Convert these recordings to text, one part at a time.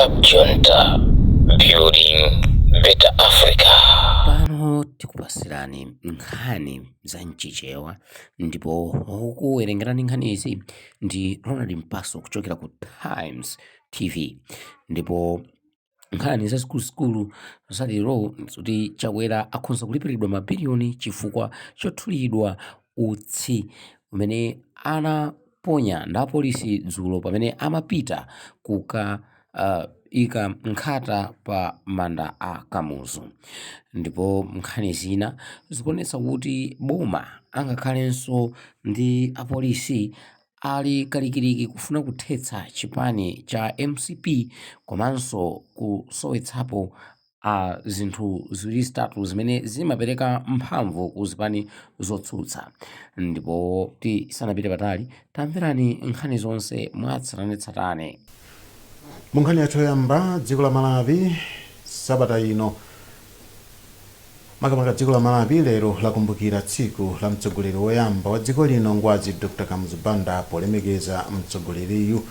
Cab Junta, building better Africa. Pano tikupasirani nkhani za mchichewa, ndipo wokuwerengerani nkhanizi ndi Ronald Mpaso kuchokera ku Times TV. Ndipo nkhani zazikuluzikulu za lero kuti Chakwera akhonza kulipiridwa mabiliyoni chifukwa chothulidwa utsi umene anaponya ndi apolisi dzulo pamene amapita kuka ika nkhata pa manda a Kamuzu. Ndipo nkhani zina zikuonetsa kuti boma angakhalenso ndi apolisi ali kalikiliki kufuna kuthetsa chipani cha MCP komanso kusowetsapo a zinthu ziwiri zitatu zimene zimapereka mphamvu ku zipani zotsutsa. Ndipo tisanapite patali, tamverani nkhani zonse mwatsatanetsatane. Mu nkhani yathu yoyamba, dziko la Malawi sabata ino, makamaka dziko la Malawi lero, lakumbukira tsiku la mtsogoleri woyamba wa dziko lino, Ngwazi Dr Kamuzu Banda, polemekeza mtsogoleriyu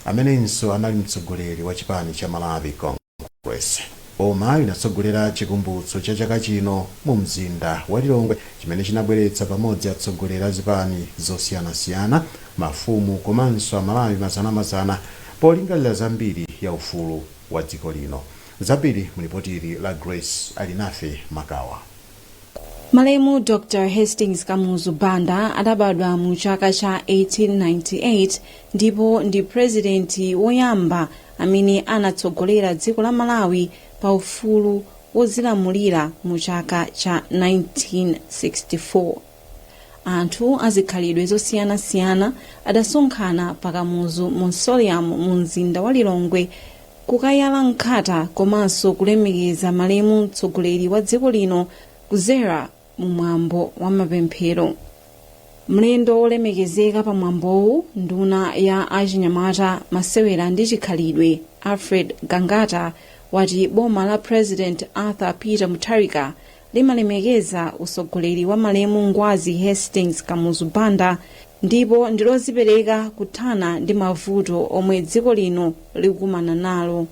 amenenso anali mtsogoleri wa chipani cha Malawi Congress. Boma linatsogolera chikumbutso cha chaka chino mu mzinda wa Lilongwe, chimene chinabweretsa pamodzi atsogoleri a zipani zosiyanasiyana, mafumu komanso Amalawi mazanamazana polingalira zambiri ya ufulu wa dziko lino. Zambiri mulipoti la Grace Alinafe Makawa. Malemu Dr Hastings Kamuzu Banda adabadwa mu chaka cha 1898 ndipo ndi purezidenti woyamba amene anatsogolera dziko la Malawi pa ufulu wozilamulira mu chaka cha 1964. Anthu azikhalidwe zosiyanasiyana adasonkhana pa Kamuzu Mausoleum mu mzinda wa Lilongwe kukayala nkhata komanso kulemekeza malemu mtsogoleri wa dziko lino kudzera mu mwambo wa mapemphero. Mlendo wolemekezeka pa mwambowu, nduna ya achinyamata, masewera ndi chikhalidwe, Alfred Gangata, wati boma la President Arthur Peter Mutharika limalemekeza usogoleri wa malemu Ngwazi Hastings Kamuzu Banda ndipo ndilozipereka kuthana ndi mavuto omwe dziko lino likukumana nalo.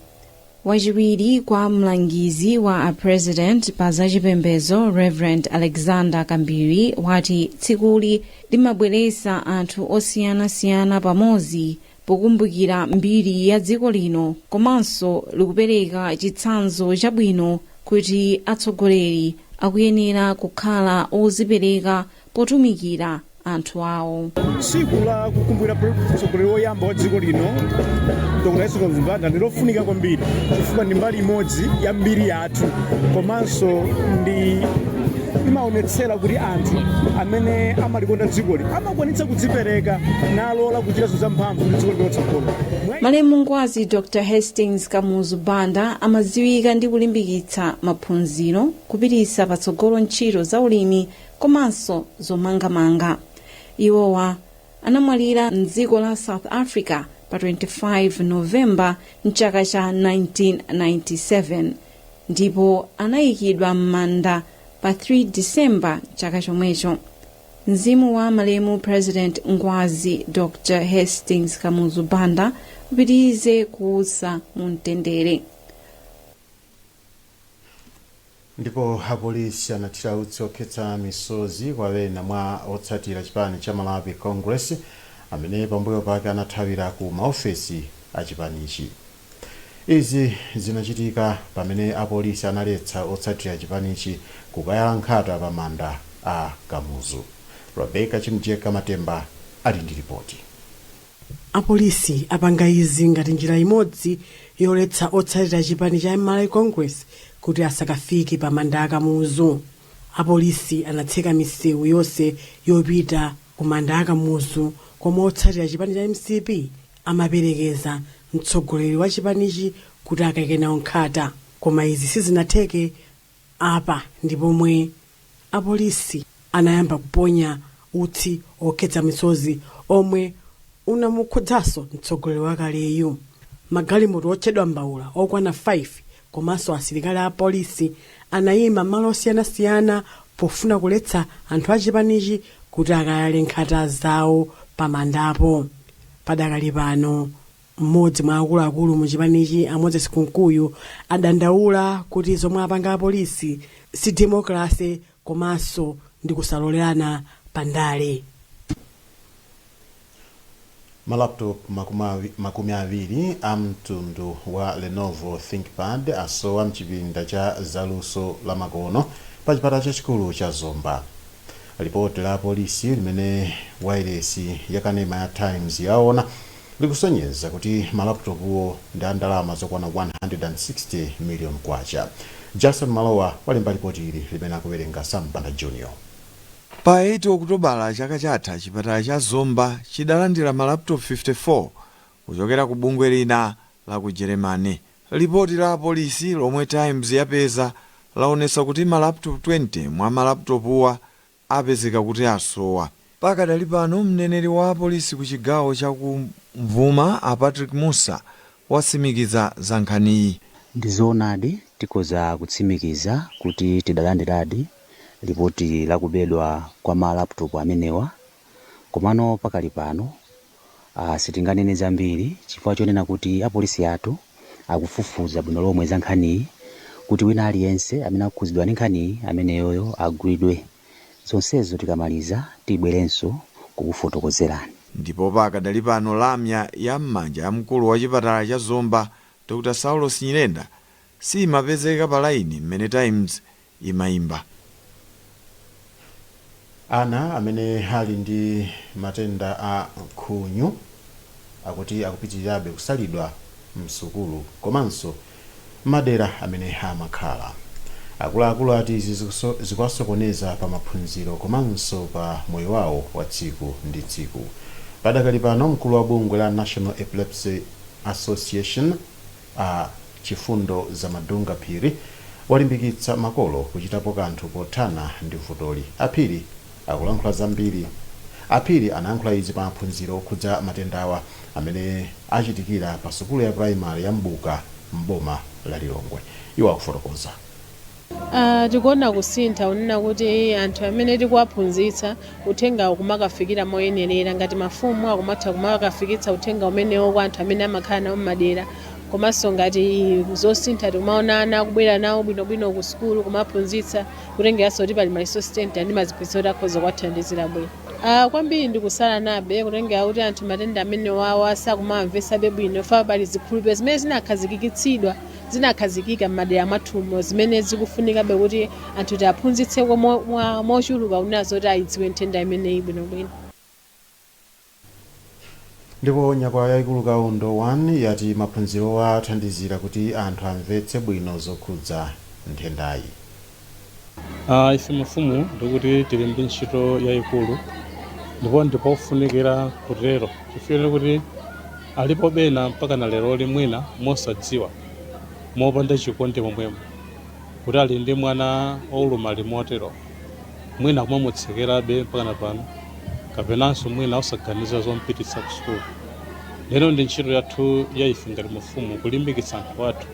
Wachiwiri kwa mlangizi wa a President pa zachipembedzo, Reverend Alexander Kambiri, wati tsikuli limabweretsa anthu osiyanasiyana pamodzi pokumbukira mbiri ya dziko lino komanso likupereka chitsanzo chabwino kuti atsogoleri akuyenera kukhala ozipereka potumikira anthu awo. Tsiku la kukumbukira mtsogoleri woyamba wa dziko lino, Dr Hastings Kamuzu Banda, ndi lofunika kwambiri chifukwa ndi mbali imodzi ya mbiri yathu, komanso ndi imaonetsera kuti anthu amene amalikonda dzikoli amakwanitsa kudzipereka nalola kuchita zinthu zamphamvu kuti dziko lipite kutsogolo. Malemu Ngwazi Dr Hastings Kamuzu Banda amadziwika ndi kulimbikitsa maphunziro, kupititsa patsogolo ntchito za ulimi komanso zomangamanga. Iwowa anamwalira mdziko la South Africa pa 25 Novemba mchaka cha 1997 ndipo anayikidwa m'manda pa 3 Disemba chaka chomwecho. Mzimu wa malemu President Ngwazi Dr Hastings Kamuzu Banda upitirize kuwusa mu mtendere. Ndipo apolisi anathira utsi okhetsa misozi kwa ena mwa otsatira chipani cha Malawi Congress amene pambuyo pake anathawira ku maofesi a chipanichi. Izi zinachitika pamene apolisi analetsa otsatira chipanichi kukayala nkhata pa manda a Kamuzu. Rebecca Chimjeka Matemba ali ndi ripoti. Apolisi apanga izi ngati njira imodzi yoletsa otsatira chipani cha Malawi Congress kuti asakafike pa manda a Kamuzu. Apolisi anatseka misewu yonse yopita ku manda a Kamuzu komwe otsatira chipani cha MCP amaperekeza mtsogoleri wa chipanichi kuti akaike nawo nkhata, koma izi sizinatheke. Apa ndi pomwe apolisi anayamba kuponya utsi okhetsa misozi omwe unamukhudzanso mtsogoleri wakaleyu. Magalimoto otchedwa mbawula okwana 5 komanso asilikali a polisi anayima malo osiyanasiyana pofuna kuletsa anthu achipanichi kuti akayale nkhata zawo pamandapo. Padakali pano, Mmodzi mwa akuluakulu mu chipanichi, a Moses Kunkuyu, adandaula kuti zomwe apanga apolisi si democracy komanso ndi kusalolerana pandale. Malaptop 20 a mtundu wa Lenovo ThinkPad asowa mchipinda cha zaluso lamakono pa chipatala chachikulu cha Zomba. Ripoti la polisi limene wailesi yakanema ya Times yaona likusonyeza kuti malaptopuwo ndi a ndalama zokwana 160 million kwacha. Jason Malowa walemba ripoti ili limene akuwerenga Sambanda Junior. Pa 8 Okutobala chaka chatha, chipatala cha Zomba chidalandira malaptop 54 kuchokera ku bungwe lina la ku Germany. Lipoti la polisi lomwe Times yapeza laonetsa kuti malaptop 20 mwa malaptopuwa apezeka kuti asowa. Pakadali pano, mneneri wa apolisi ku chigawo cha kumvuma, a Patrick Musa, watsimikiza za nkhaniyi. Ndizoonadi, tikhoza kutsimikiza kuti tidalandiradi ripoti lakubedwa kwa ma laptop amenewa, komano pakali pano sitinganene zambiri chifukwa chonena kuti apolisi athu akufufuza bwino lomwe za nkhaniyi kuti wina aliyense amene akukhudzidwa ndi nkhaniyi ameneyoyo agwidwe. Zonsezo tikamaliza tibwerenso kukufotokozerani. Ndipo pakadali pano, lamya ya m'manja ya mkulu wa chipatala cha Zomba, Dr Saulos Nyirenda, simapezeka pa laini mmene Times imayimba. Ana amene ali ndi matenda a khunyu akuti akupitirirabe kusalidwa msukulu komanso madera amene amakhala. Akuluakulu ati izi zikuwasokoneza pa maphunziro komanso pa moyo wawo wa tsiku ndi tsiku. Padakali pano, mkulu wa bungwe la National Epilepsy Association, a Chifundo Zamadunga Phiri, walimbikitsa makolo kuchitapo kanthu pothana ndi vutoli. Aphiri akulankhula zambiri. Aphiri anayankhula izi pa maphunziro okhudza matendawa amene achitikira pa sukulu ya primary ya Mbuka mboma la Lilongwe. Iwo akufotokoza. Tikuona kusintha, unena kuti anthu amene tikuwaphunzitsa uthenga kumakafikira moyenerera, ngati mafumu akumatha kumakafikitsa uthenga umenewo kwa anthu amene amakhala nawo mmadera, komanso ngati zosintha tikumaona ana akubwera nawo bwinobwino ku sukulu kumaphunzitsa, kutengeranso kuti pali ma resource center ndi maziphunzitso kuti akhoza kuwathandizira bwino. Kwambiri ndikusala nabe, kutengera kuti anthu matenda amene wawa sakumamvetsabe bwino fa pali zikhulupiriro zimene zinakhazikitsidwa, zinakhazikika m'madera mwathumo, zimene zikufunikabe kuti anthu tiaphunzitseko mochuluka kunena zoti ayidziwe nthenda imeneyi bwinobwino. Ndipo nyakwawa yayikulu Kaundo 1 yati maphunzirowa athandizira kuti anthu amvetse bwino zokhudza nthendayi. Ife mafumu ndikuti tili ndi ntchito yayikulu ndipo ndipofunikira kutero, chifukwa kuti alipo bena mpaka na lero limwina mosadziwa, mopanda chikondi momwemo, kuti ali ndi mwana olumali motero, mwina kumamutsekerabe mpaka na pano, kapenanso mwina osaganiza zompititsa ku sukulu. Lero ndi ntchito yathu ya ife ngati mafumu kulimbikitsa anthu athu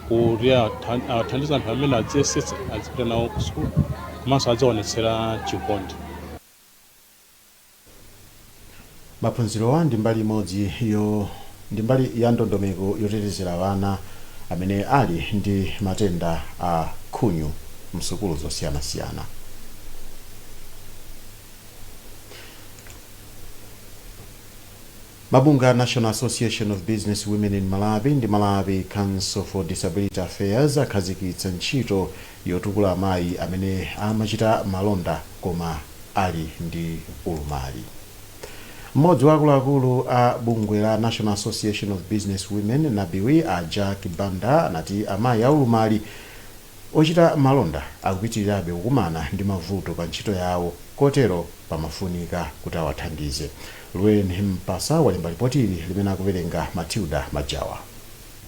kuti athandize anthu amene adziyesetsa, adzipita nawo ku sukulu komanso adzionetsera chikondi. Maphunzirowa ndi mbali imodzi yo ndi mbali ya ndondomeko yotetezera ana amene ali ndi matenda a khunyu msukulu zosiyanasiyana. Mabungwe a National Association of Business Women in Malawi ndi Malawi Council for Disability Affairs akhazikitsa ntchito yotukula amayi amene amachita malonda koma ali ndi ulumali. Mmodzi wa akuluakulu a bungwe la National Association of Business Women, NABW, a Jack Banda, anati amayi aulumali ochita malonda akupitirirabe kukumana ndi mavuto pa ntchito yawo, kotero pamafunika kuti awathandize. Lwen Mpasa walemba ripoti ili limene akuwerenga Matilda Majawa.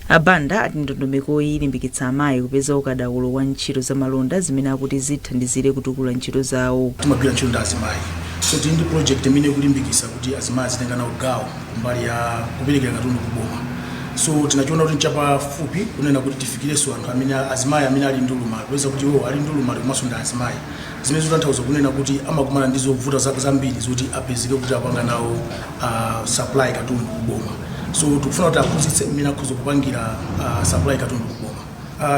Abanda ati ndondomekoyi ilimbikitsa amayi kupeza ukadaulo wa ntchito za malonda zimene akuti zithandizire kutukula ntchito zawo. Timagwira ntchito ndi azimayi, so tili ndi project imene ikulimbikitsa kuti azimayi azitenga nawo gawo kumbali ya kuperekera katundu kuboma. So tinachiona kuti nchapafupi kunena kuti tifikirenso anthu amene azimayi amene ali ndi ulumali, popeza kuti iwo ali ndi ulumali komanso ndi azimayi, zimene zikutanthauza kunena kuti amakumana ndi zovuta zambiri zoti apezeke kuti apanga nawo supply katundu kuboma. So tikufuna kuti aphunzitse mmene akhoza kupangira supply katundu kuboma.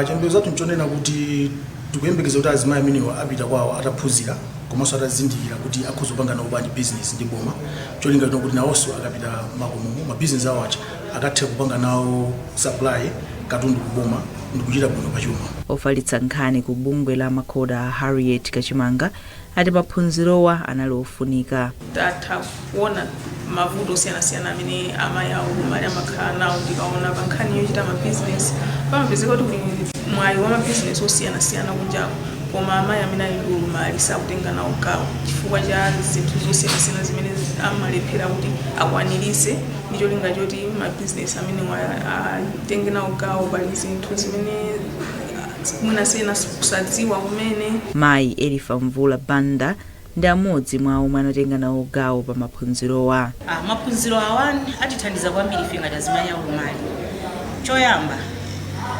Chiyembekezo chathu nchonena kuti tikuyembekeza kuti azimayi amenewa apita kwawo ataphunzira komanso atazindikira kuti akhoza kupanga nawo bwanji business ndi boma, cholinga chino kuti nawonso akapita makomomo, mabizinesi awo aja akathe kupanga nawo supply katundu kuboma ndikuchita bwino pachuma. Ofalitsa nkhani ku bungwe la MACODA, Harriet Kachimanga, ati maphunzirowa anali ofunika. Tatha kuona mavuto osiyanasiyana amene amayi aulumali amakhala nawo. Ndikaona pa nkhani yochita mabizinesi, pamapezeka kuti kuli mwayi wa mabizinesi osiyanasiyana kunjako, koma amayi amene ali ndi ulumali sakutenga nawo gawo chifukwa cha zinthu zosiyanasiyana zimene amalephera kuti akwanirise ndi cholinga choti mabizinesi amene atenge nawo gawo. Pali zinthu zimene mwina sena kusadziwa kumene. Mayi Elifa Mvula Banda ndi amodzi mwa omwe anatenga nawo gawo pa maphunzirowa. Maphunziro awa atithandiza kwambiri ife ngati azimayi aulumali. Choyamba,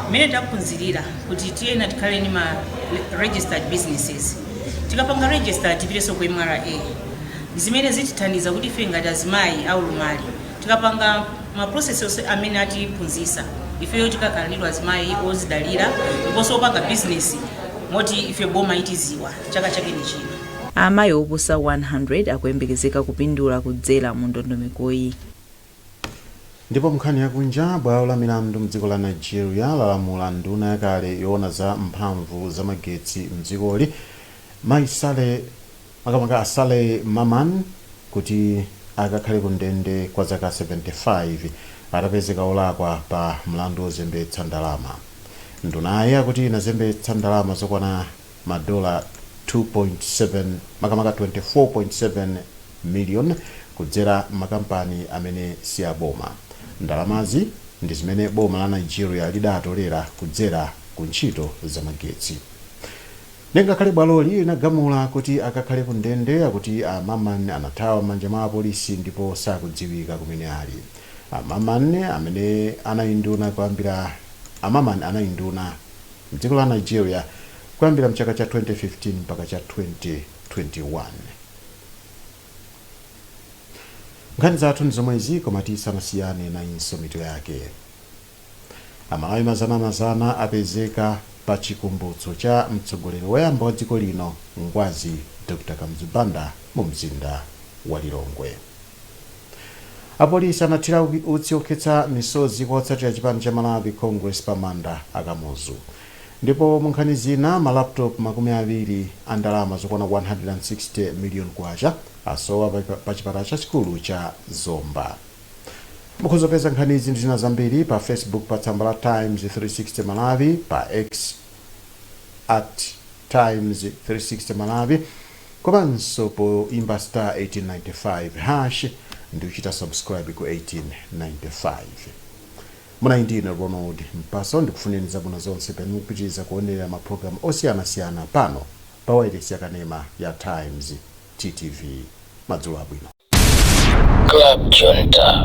mmene taphunzirira kuti tiyena tikhale ndi ma registered businesses, tikapanga register tipitenso ku MRA, zimene zitithandiza kuti ife ngati azimayi aulumali tikapanga ma process onse amene atiphunzisa, ifeyo tikakhala ndithu azimayi ozidalira ndiponso opanga business, moti ife boma itiziwa chaka chake ndi chino. Amayi oposa 100 akuyembekezeka kupindula kudzera mu ndondomekoyi. Ndipo nkhani yakunja, bwalo la milandu mdziko la Nigeria lalamula nduna yakale yoona za mphamvu zamagetsi mdzikoli, Mayi Sale, makamaka Asale Maman, kuti akakhale ku ndende kwa zaka 75 atapezeka olakwa pa mlandu wozembetsa ndalama. Ndunayi akuti inazembetsa ndalama zokwana madola 2.7, makamaka 24.7 million, kudzera makampani amene si aboma. Ndalamazi ndi zimene boma la Nigeria lidatolera kudzera ku ntchito zamagetsi. Ngakhale bwaloli linagamula kuti akakhale ku ndende, akuti a Maman anathawa m'manja mwa apolisi ndipo sakudziwika kumene ali. Amaman amene anali nduna kuyambira, Amaman anali nduna mdziko la Nigeria kuyambira mchaka cha 2015 mpaka cha 2021. Nkhani zathu ndi zomwezi, koma tisanasiyane, nayinso mitu yake. Amalawi mazanamazana apezeka pa chikumbutso cha mtsogoleri woyamba wa dziko lino, Ngwazi Dr Kamuzu Banda, mu mzinda wa Lilongwe. Apolisi anathira utsi okhetsa misozi kwa otsatira chipani cha Malawi Congress pa manda Akamuzu. Ndipo mu nkhani zina, ma laptop 20 a ndalama zokwana 160 million kwacha asowa pa chipatala chachikulu cha Zomba. Mukhoza kupeza nkhani izi ndi zina zambiri pa Facebook pa tsamba la Times 360 Malawi, pa X @Times360Malawi, komanso poimba *1895# ndi kuchita subscribe ku 1895. Munali ndine Ronald Mpaso, ndikufunirani zabwino zonse pamene mukupitiriza kuonerera mapulogalamu osiyanasiyana pano pa wailesi yakanema ya Times, TTV. Madzulo abwino. Club Junta.